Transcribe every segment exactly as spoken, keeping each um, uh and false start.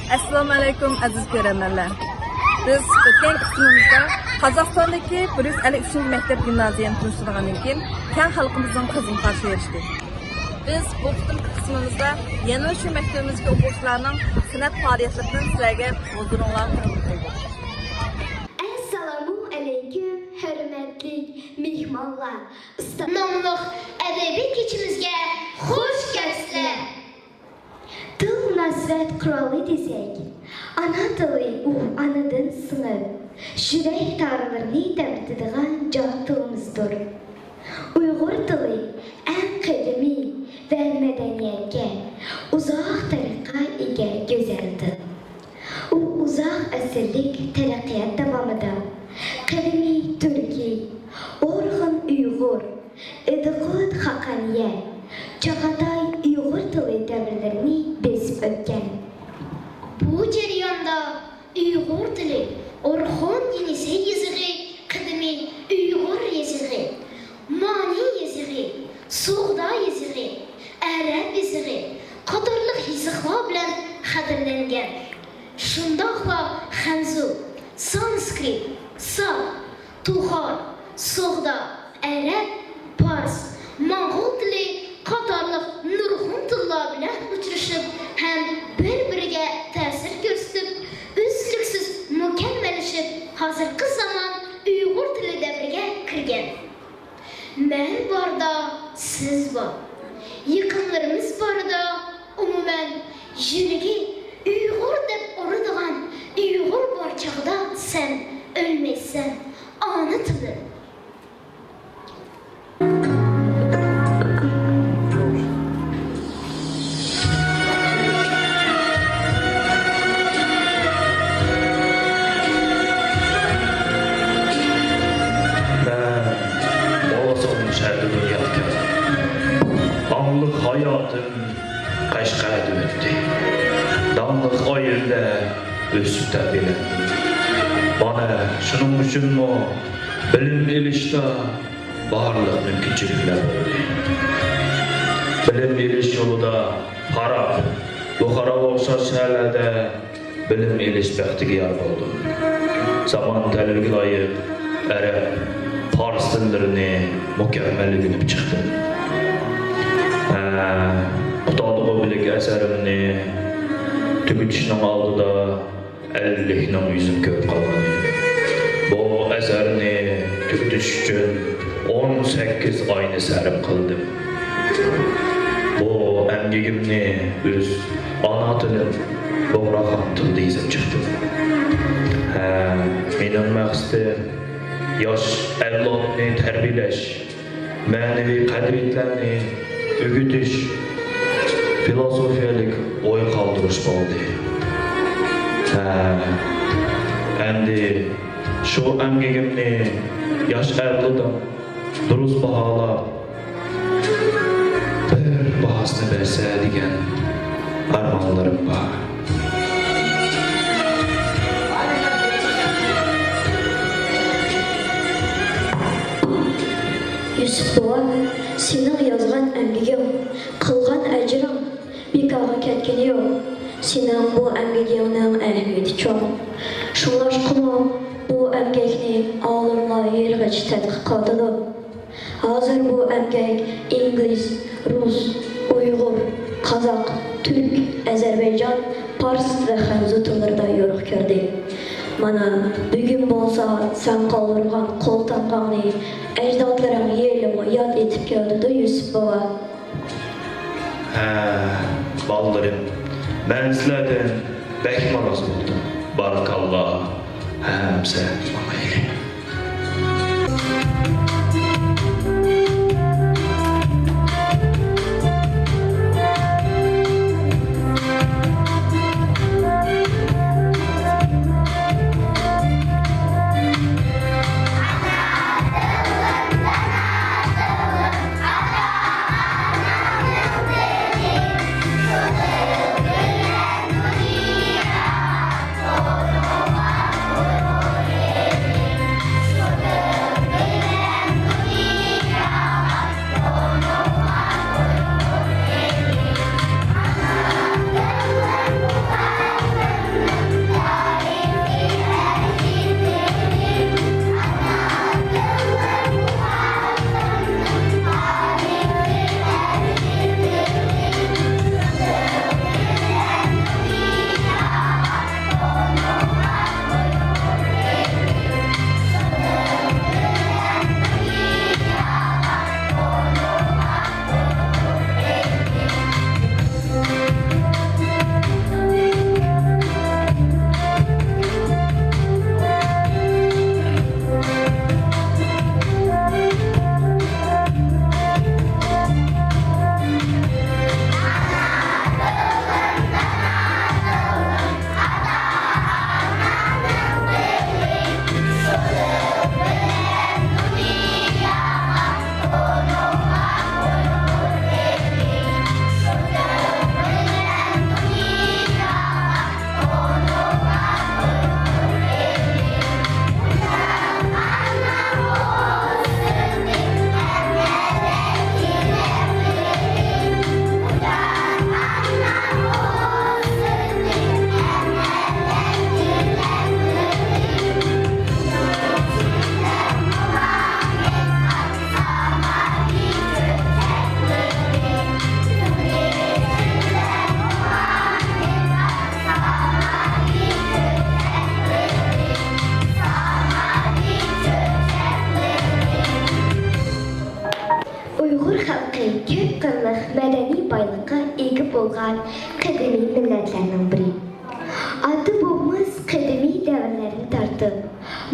ئەسسالامۇ ئەلەيكۇم، ئەزىز كۆرەرمەنلەر. بىز ئۆتكەن قىسمىمىزدا قازاقىستاندىكى بىر يۈز ئەللىك ئۈچىنچى مەكتەپ گىمنازىيەنى تونۇشتۇرغاندىن كېيىن، كەڭ خەلقىمىزنىڭ قىزغىن قارشى ئېلىشتى. بىز بۇ قېتىمقى قىسمىمىزدا يەنىلا شۇ مەكتىپىمىزدىكى ئوقۇغۇچىلارنىڭ سەنئەت پائالىيەتلىرىدىن سىلەرگە ھۇزۇرۇڭلارنى تەقدىم قىلدۇق. ئەسسالامۇ ئەلەيكۇم، ھۆرمەتلىك مېھمانلار! ئۇستا ناملىق ئەدەبىي كېچىمىزگە خۇش كەپسىلەر! تىل مۇناسىۋەت قورالى دېسەك، ئانا تىلى ئۇ ئانىدىن سىڭىپ، يۈرەك تارلىرىنى تەۋرىتىدىغان جان تىلىمىزدۇر. ئۇيغۇر تىلى ئەڭ قەدىمىي ۋە مەدەنىيەتكە ئۇزاق تارىخقا ئىگە گۈزەل تىل. ئۇ ئۇزاق ئەسىرلىك تەرەققىيات داۋامىدا قەدىمىي تۈركىي، ئورخۇن ئۇيغۇر، ئىدىقۇت خاقانىيە، چاغاتاي ئۇيغۇر تىلى دەۋرلىرىنى بېسىپ ئۆتكەن. بۇ جەرياندا ئۇيغۇر تىلى ئورخۇن يېنىسەي يېزىقى، قەدىمىي ئۇيغۇر يېزىقى، مانى يېزىقى، سوغدا يېزىقى، ئەرەب يېزىقى قاتارلىق يېزىقلار بىلەن قەدىرلەنگەن. شۇنداقلا خەنزۇ، سانسكرىت، سا، توخار، سوغدا، ئەرەب، پارس، موڭغۇل تىلى قاتارلىق نۇرغۇن تىللار بىلەن ئۇچرىشىپ ھەم بىر-بىرىگە تەسىر كۆرسىتىپ، ئۈزلۈكسىز مۇكەممەللىشىپ، ھازىرقى زامان ئۇيغۇر تىلى دەۋرىگە كىرگەن. مەن باردا سىز بار، يېقىنلىرىمىز باردا، ئومۇمەن، يۈرىكى ئۇيغۇر دەپ ئۇرىدىغان ئۇيغۇر بار چاغدا سەن ئۆلمەيسەن، ئانا تىلىم. مەن بولسام شەھەردە دۇنياغا كەلدىم. ئاڭلىق ھاياتىم قەشقەردە ئۆتتى. داڭلىق ئائىلىدە ئۆسۈپ تەربىيەلەندىم. مانا شۇنىڭ ئۈچۈنمۇ بىلىم ئېلىشتا بارلىق مۇمكىنچىلىكلەر بولدى. بىلىم ئېلىش يولىدا پاراپ، بۇخاراغا ئوخشاش شەھەرلەردە بىلىم ئېلىش بەختىگە يار بولدۇم. زامان تەلىپىگە لايىق ئەرەب، پارس تىللىرىنى مۇكەممەل ئۆگىنىپ چىقتىم. ھە، قۇتادغۇ بىلىك ئەسەرىمنى تۈگىتىشنىڭ ئالدىدا ئەللىكنىڭ يۈزىنى كۆرۈپ قالغان ئىدىم. بۇ ئەسەرنى تۈگىتىش ئۈچۈن ئون سەككىز ئاينى سەرپ قىلدىم. بۇ ئەمگىكىمنى ئۆز ئانا تىلىم، بۇغراخان تىلىدا يېزىپ چىقتىم. ھە، مېنىڭ مەقسىتىم ياش ئەۋلادنى تەربىيەلەش، مەنىۋى قەدرىيەتلەرنى ئۆگىتىش، فىلوسوفىيەلىك ئوي قالدۇرۇش بولدى. ھە، ئەمدى شۇ ئەمگىكىمنى ياش ئەۋلادىم دۇرۇس باھالاپ، بىر باھاسىنى بەرسە دېگەن ئارمانلىرىم بار. يۈسۈپ بوۋا، سېنىڭ يازغان ئەمگىكىڭ، قىلغان ئەجرىڭ بىكارغا كەتكىنى يوق. سېنىڭ بۇ ئەمگىكىڭنىڭ ئەھمىيىتى چوڭ. شۇڭلاشقىمۇ بۇ ئەمگەكنى ئالىملار ھېلىغىچە تەتقىق قىلىۋاتىدۇ. ھازىر بۇ ئەمگەك ئىنگلىز، رۇس، ئۇيغۇر، قازاق، تۈرك، ئەزەربەيجان، پارس ۋە خەنزۇ تىللىرىدا يورۇق كۆردى. مانا، بۈگۈن بولسا سەن قالدۇرغان قول تامغاڭنى ئەجدادلىرىڭ ھېلىمۇ ياد ئېتىپ كېلىدۇ، يۈسۈپ بوۋا. ھە، بالىلىرىم، مەن سىلەردىن بەكمۇ رازى بولدۇم. بارىكاللا، ھەممىسى ماڭايلى.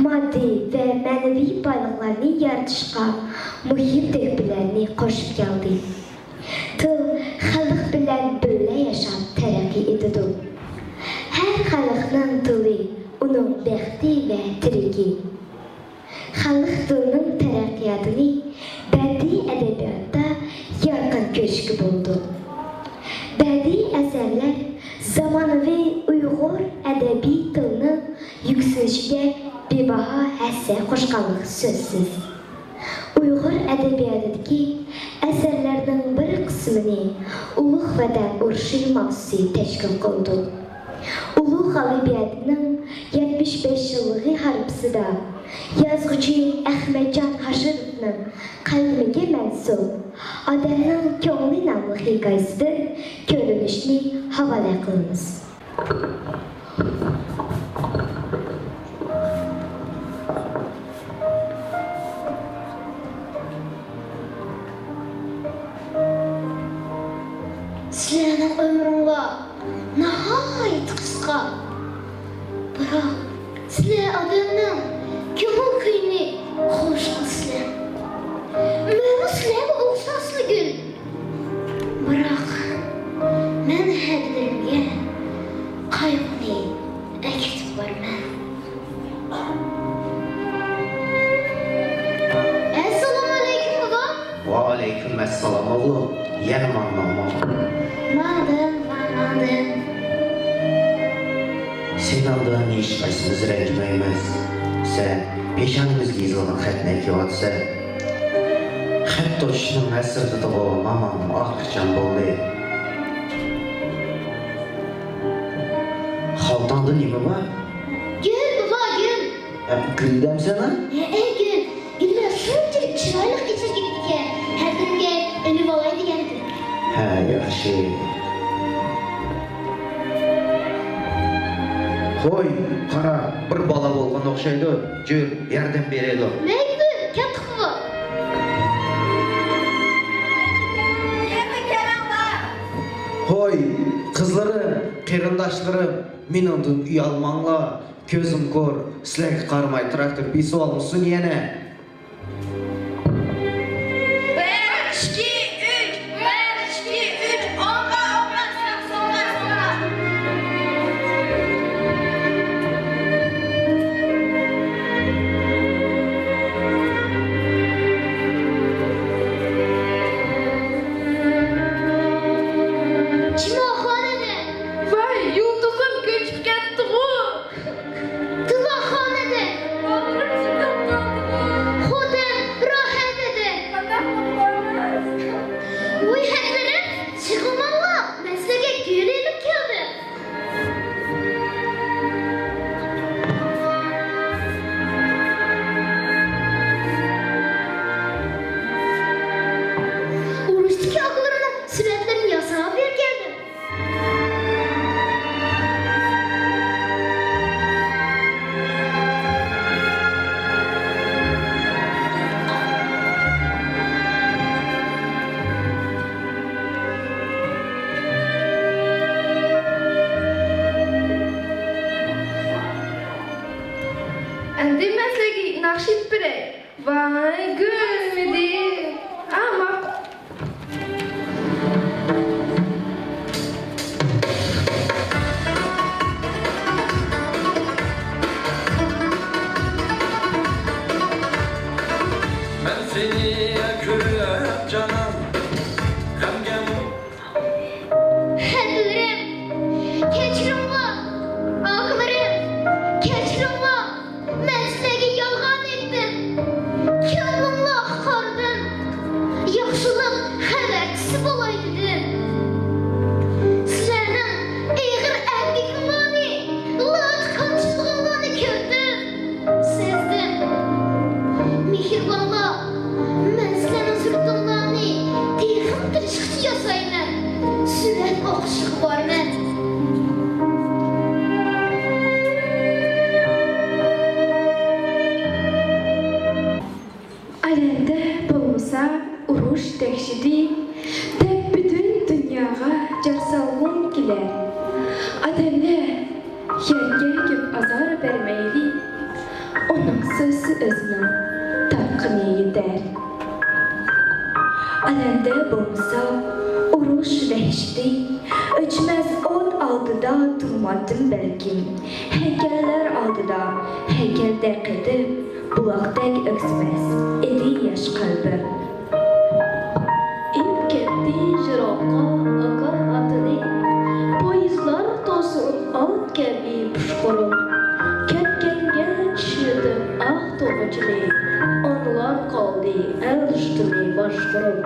ماددىي ۋە مەنىۋى بايلىقلارنى يارىتىشقا مۇھىم تۆھپىلەرنى قوشۇپ كەلدى. تىل خەلق بىلەن بىللە ياشاپ تەرەققىي ئېتىدۇ. ھەر خەلقنىڭ تىلى ئۇنىڭ بەختى ۋە تىرىكى. خەلق تىلىنىڭ تەرەققىياتىنى بەدىئىي ئەدەبىياتتا يارقىن كۆرۈشكە بولىدۇ. بەدىئىي ئەسەرلەر زامانىۋى ئۇيغۇر ئەدەبىي تىلىنىڭ يۈكسىلىشىگە بىباھا ھەسسە قوشقانلىقى سۆزسىز. ئۇيغۇر ئەدەبىياتىدىكى ئەسەرلەرنىڭ بىر قىسمىنى ئۇلۇغ ۋەتەن ئۇرۇشى ماۋزۇسى تەشكىل قىلىدۇ. ئۇلۇغ ئەدەبىياتىنىڭ يەتمىش بەش يىللىقى ھارپىسىدا يازغۇچى ئەخمەتجان ھاشىروفنىڭ قەلىمىگە مەنسۇپ ئادەمنىڭ كۆڭلى ناملىق ھېكايىسىدىن كۆرۈنۈشنى ھاۋالە قىلىمىز. سىلەرنىڭ ئۆمرۈڭلار ناھايىتى قىسقا. بىراق، سىلەر ئادەمنىڭ كۆڭۈل كۈيىنى خۇش قىلىسىلەر. مەنمۇ سىلەرگە ئوخشاشلا گۈل. بىراق، مەن ھەدىلىرىمگە قايغۇنى ئەكېتىپ بارىمەن. ئەسسالامۇئەلەيكۇم، بابا. ۋەئەلەيكۇم ئەسسالام، ئوغلۇم. يەنە ماڭدىڭمۇ؟ ماڭدىم، ماڭ-، ماڭدىم. سېنىڭدىن ھېچقايسىمىز رەنجىمەيمىز. سەن پېشانىمىزگە يېزىلغان خەتنى ئەكېۋاتىسەن. خەت توشۇشنىڭ ھەسرىتىدىغۇ ماماڭمۇ ئاخىرچان بولدى. خالتاڭدا نېمە بار؟ گۈل، بابا، گۈل. ھە، گۈل دەمسەن ھە؟ ھەئە، گۈل. گۈللەر شۇنچىلىك چىرايلىق ئېچىلىپ كېتىدىكەن، ھەدىلىرىمگە ئېلىۋالاي دېگەنتىم. ھە، ياخشى. ھوي، قارا، بىر بالا بولغان ئوخشايدۇ. جۈر، ياردەم بېرەيلى. مەيلى، كەتتۇق بابا. ھوي، قىزلىرىم، قېرىنداشلىرىم، مېنىڭدىن ئۇيالماڭلار. كۆزۈم كور، سىلەرگە قارىماي تىراكتور بېسىۋالمىسۇن يەنە. بىر، ئىككى، ئۈچ، بىر، ئىككى، ئۈچ، ئوڭغا، ئوڭغا، سوڭغا، سوڭغا. جۇماخان ھەدە. ۋاي، يۇلتۇزۇم كۆچۈپ كەتتىغۇ. دىلارخان ھەدە. بالىلىرىم شۇنداق قالدىغۇ. خوتۇن راھەت ھەدە. قانداق قىلىمىز؟ ۋاي، ھەدىلىرىم، يىغلىماڭلار، مەن سىلەرگە گۈل ئېلىپ كەلدىم. ئۇرۇشتىكى ئاكىلىرىمنىڭ سۈرەتلىرىنى ياساپ بېرىپ كەلدىم. ئەمدى مەن سىلەرگە ناخشا ئېيتىپ بېرەي. ۋاي، گۈلمىدى. ئا، ماقۇل. مەن سېنى كۆرۈپ جانان، غەمگە ھەدىلىرىم، كەچۈرۈڭلار، ئاكىلىرىم، كەچۈرۈڭلار، مەن سىلەرگە يالغان ئېيتتىم، كۆڭلۈڭلارغا قارىدىم، ياخشىلىق خەۋەرچىسى بولاي دېدىم. سىلەرنىڭ ئېغىر ئەمگىكىڭلارنى، لاتا قانچىلىقىڭلارنى كۆردۈم، سەزدىم. مېھرىبانلار، مەن سىلەرنىڭ سۈرىتىڭلارنى تېخىمۇ تىرىشقىچە ياسايمەن. سۈرەت ئوقۇشىغا بارىمەن. ئەلەندە بولمىسا ئۇرۇش دەھشىتى، دەپ پۈتۈن دۇنياغا جار سالغۇم كېلەر. ئادەملەر يەرگە كۆپ ئازار بەرمەيلى. ئۇنىڭ سۆزى ئۆزىنىڭ تارقىنى يېتەر. ئەلەمدە بولمىسا ئۇرۇش ۋەھشىتى، ئۆچمەس ئوت ئالدىدا تۇرماتتىم بەلكىم. ھەيكەللەر ئالدىدا ھەيكەلدەك قېتىپ، بۇلاقتەك ئۆكسىمەس ئىدى ياش قەلبىم. ئېلىپ كەتتى يىراققا ئاكا ئاتىنى، پويىزلار توسۇن ئات كەبى پۇشقۇرۇپ. كەتكەنگە چىشلىتىپ ئاق توغىچىنى، ئانىلار قالدى ئەل سۈتىنى باشقۇرۇپ.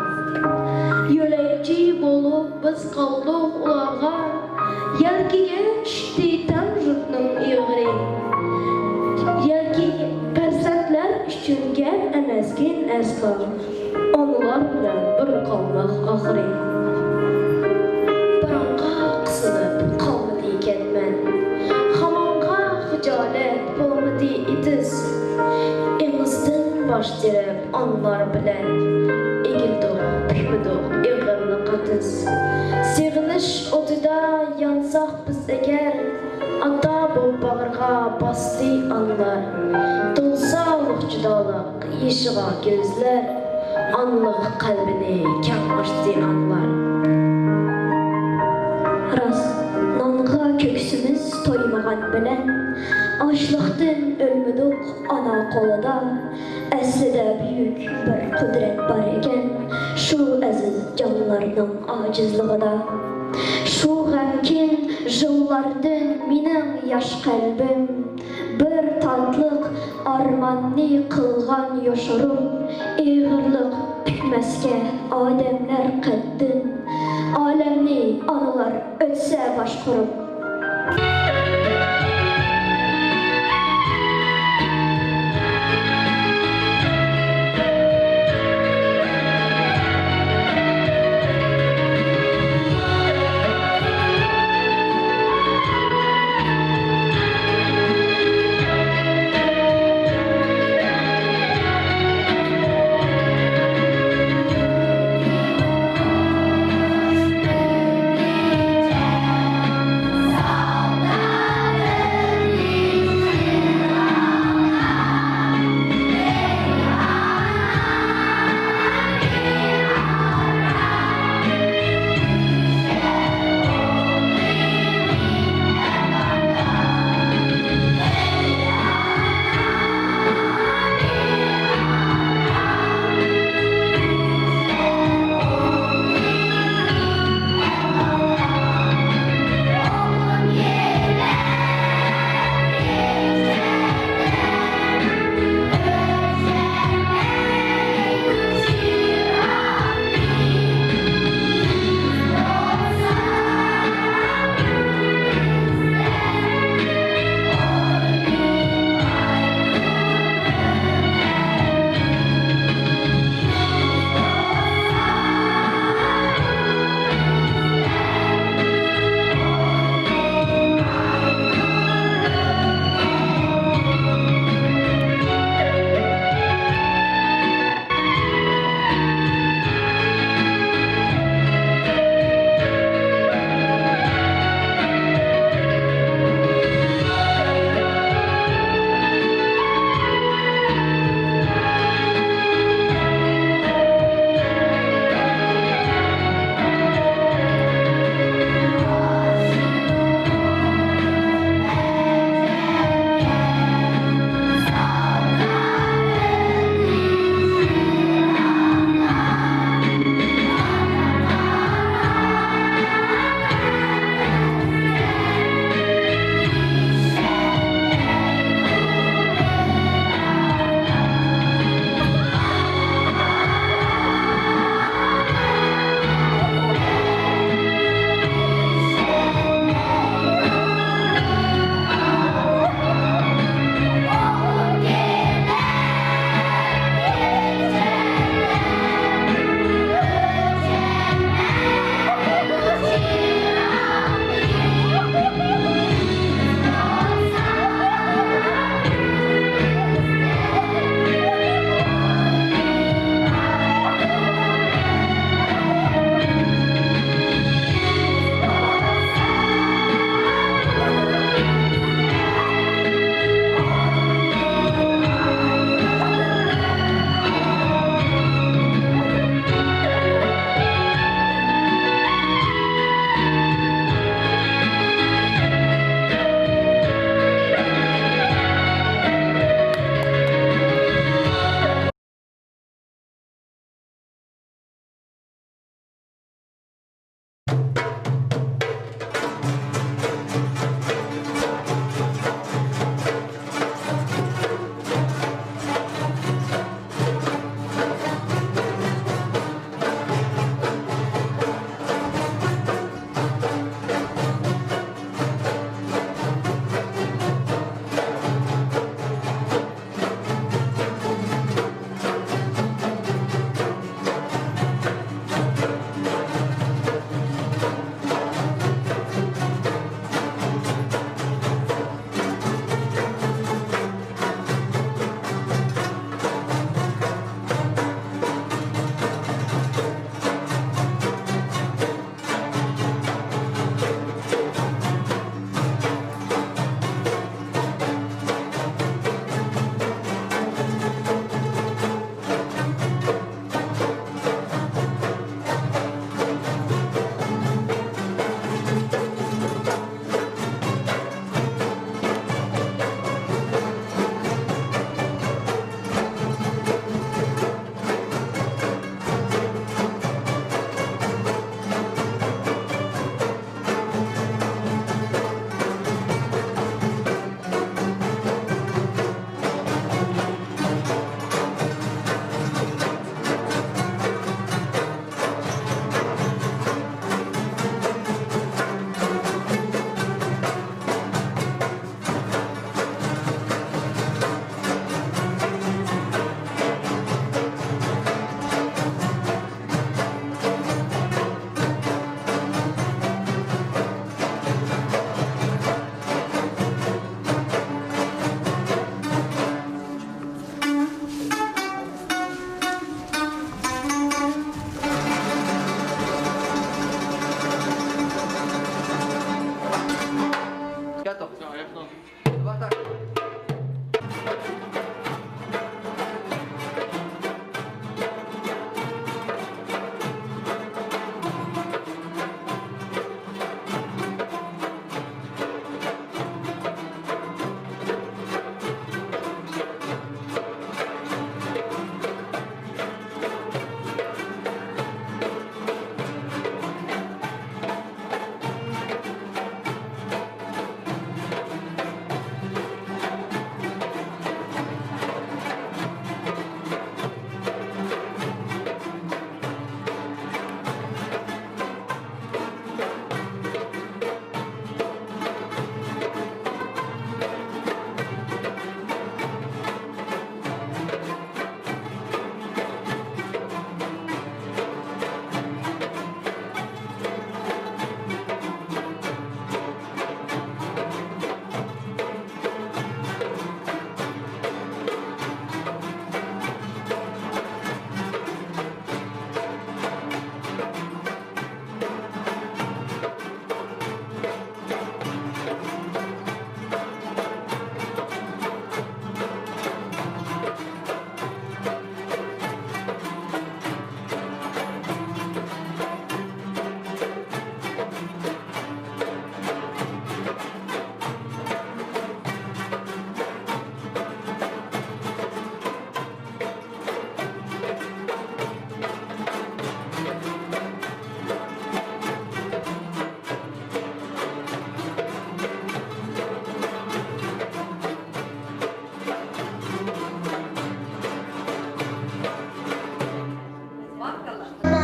يۆلەكچى بولۇپ بىز قالدۇق ئۇلارغا، يەلكىگە چۈشتى تەڭ يۇرتنىڭ ئېغىرى. يەلكە پەرزەنتلەر ئۈچۈن گەپ ئەمەسكىن ئەسلا، ئانىلار بىلەن بىر قالماق ئاخىرى. پاراڭغا قىسىلىپ قالمىدى كەتمەن، خامانغا خىجالەت بولمىدى ئېتىز. ئېڭىزدىن باش تېرىپ ئانىلار بىلەن ئېگىلدۇق، پۈكمىدۇق ئېغىرنى قاتىس. سېغىنىش ئوتىدا يانساق بىز ئەگەر، ئاتا بولۇپ باغرىغا باستى ئانىلار. تولسا ئۇلۇغ جۇدالىق يېشىغا كۆزلەر، ئانىلىق قەلبىنى كەڭ ئاچتى ئانىلار. راست، نانغا كۆكسىمىز تويمىغان بىلەن، ئاچلىقتىن ئۆلمىدۇق ئانا قولىدا. ئەسلىدە بۈيۈك بىر قۇدرەت بار ئىكەن، شۇ ئەزىز جانلارنىڭ ئاجىزلىقىدا. شۇ غەمكىن يىللاردىن مېنىڭ ياش قەلبىم بىر تاتلىق ئارماننى قىلغان يوشۇرۇن. ئېغىرلىق پۈكمەسكە ئادەملەر قەددىن، ئالەمنى ئانىلار ئۆتسە باشقۇرۇپ.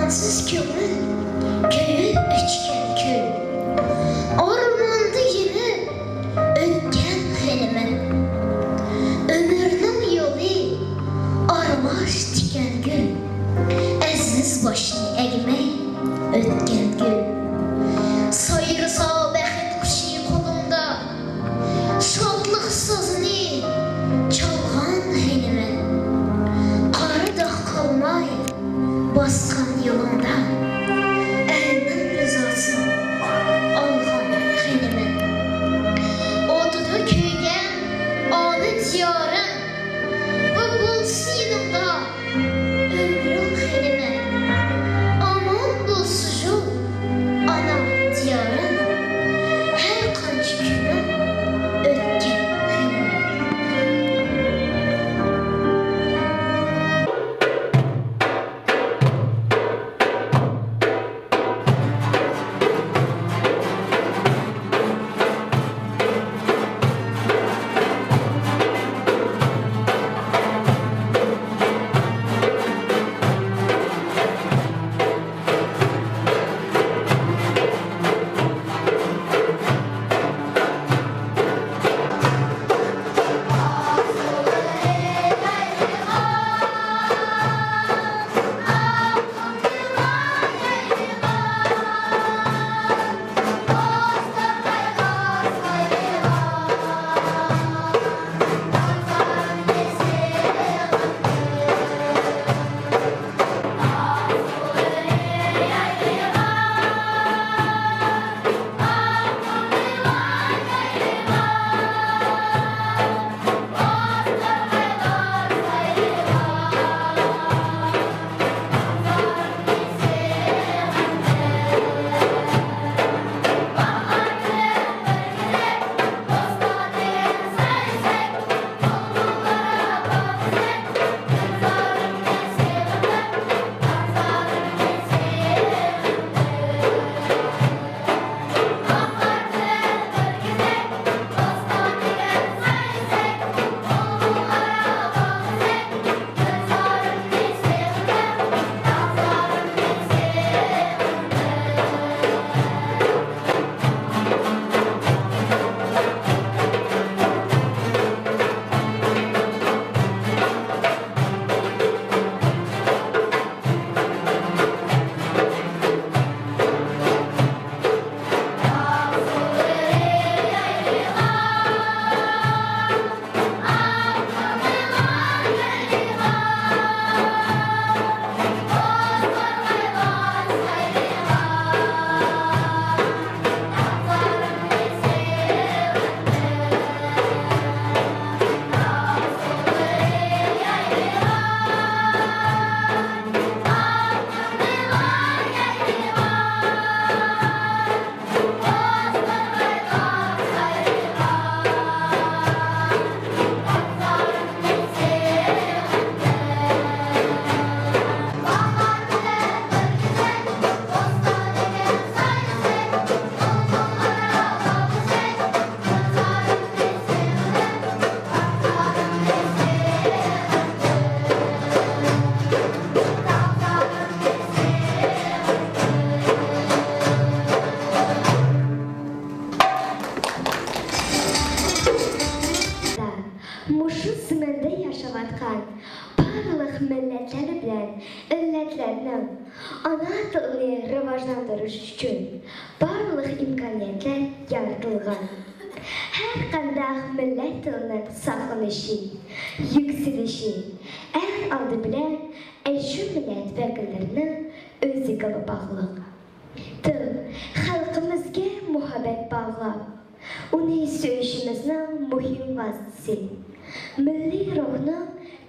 ئارمانسىز كۆڭۈل، كۆيۈپ ئۆچكەن كۈن. ئارماندا يېنىپ ئۆتكەن خېنىمەن. ئۆمۈرنىڭ يولى ئارىلاش تىكەن گۈل. ئەزىز باشنى ئەگمەي ئۆتكەن گۈل. سايرىسا بەخت قۇشى قولۇڭدا، شادلىق سازىنى چالغان خېنىمەن. قارا داغ قالماي باسقان يولۇڭدا، ئەلنىڭ مۇشۇ زېمىندا ياشاۋاتقان بارلىق مىللەتلەر بىلەن ئىللەتلەرنىڭ ئانا تىلىنى راۋاجلاندۇرۇش ئۈچۈن بارلىق ئىمكانىيەتلەر يارىتىلغان. ھەر قانداق مىللەت تىلىنىڭ ساقلىنىشى، يۈكسىلىشى ئەڭ ئالدى بىلەن ئەشۇ مىللەت ۋەكىللىرىنىڭ ئۆزىگىلا باغلىق. تىل خەلقىمىزگە مۇھەببەت باغلاپ، ئۇنى سۆيۈشىمىزنىڭ مۇھىم ۋاسىتىسى، مىللىي روھنىڭ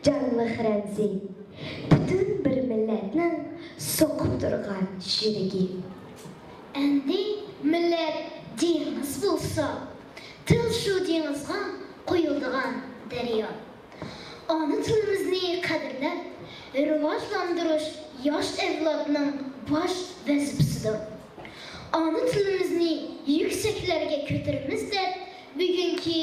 جانلىق رەمزى، پۈتۈن بىر مىللەتنىڭ سوقۇپ تۇرغان يۈرىكى. ئەمدى مىللەت دېڭىز بولسا، تىل شۇ دېڭىزغا قۇيۇلىدىغان دەريا. ئانا تىلىمىزنى قەدىرلەپ، راۋاجلاندۇرۇش ياش ئەۋلادنىڭ باش ۋەزىپىسىدۇر. ئانا تىلىمىزنى يۈكسەكلەرگە كۆتۈرىمىز دەپ، بۈگۈنكى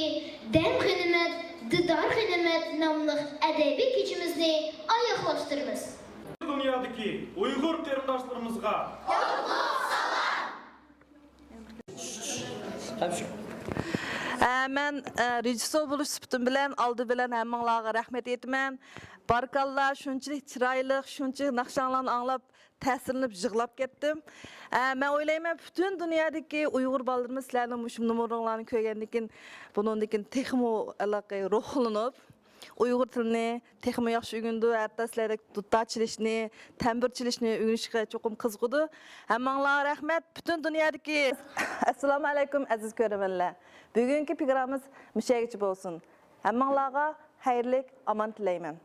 دەم غەنىيمەت، دىدار غەنىيمەت ناملىق ئەدەبىي كېچىمىزنى ئاياغلاشتۇرىمىز. دۇنيادىكى ئۇيغۇر قېرىنداشلىرىمىزغا ھە، مەن، ئە، رېژىسسور بولۇش سۈپىتىم بىلەن ئالدى بىلەن ھەممىڭلارغا رەھمەت ئېيتىمەن. باركاللا، شۇنچىلىك چىرايلىق، شۇنچىلىك ناخشاڭلارنى ئاڭلاپ تەسىرلىنىپ يىغلاپ كەتتىم. ئە، مەن ئويلايمەن، پۈتۈن دۇنيادىكى ئۇيغۇر بالىلىرىمىز سىلەرنىڭ مۇشۇ نومۇرۇڭلارنى كۆرگەندىن كېيىن، بۇنىڭدىن كېيىن تېخىمۇ ھېلىقى روھلىنىپ، ئۇيغۇر تىلىنى تېخىمۇ ياخشى ئۆگىنىدۇ، ھەتتا سىلەردەك دۇتار چېلىشنى، تەمبۇر چېلىشنى ئۆگىنىشكە چوقۇم قىزىقىدۇ. ھەممىڭلارغا رەھمەت. پۈتۈن دۇنيادىكى، ئەسسالامۇ ئەلەيكۇم، ئەزىز كۆرۈرمەنلەر. بۈگۈنكى پروگراممىمىز مۇشۇ يەرگىچە بولسۇن. ھەممىڭلارغا خەيرلىك ئامان تىلەيمەن.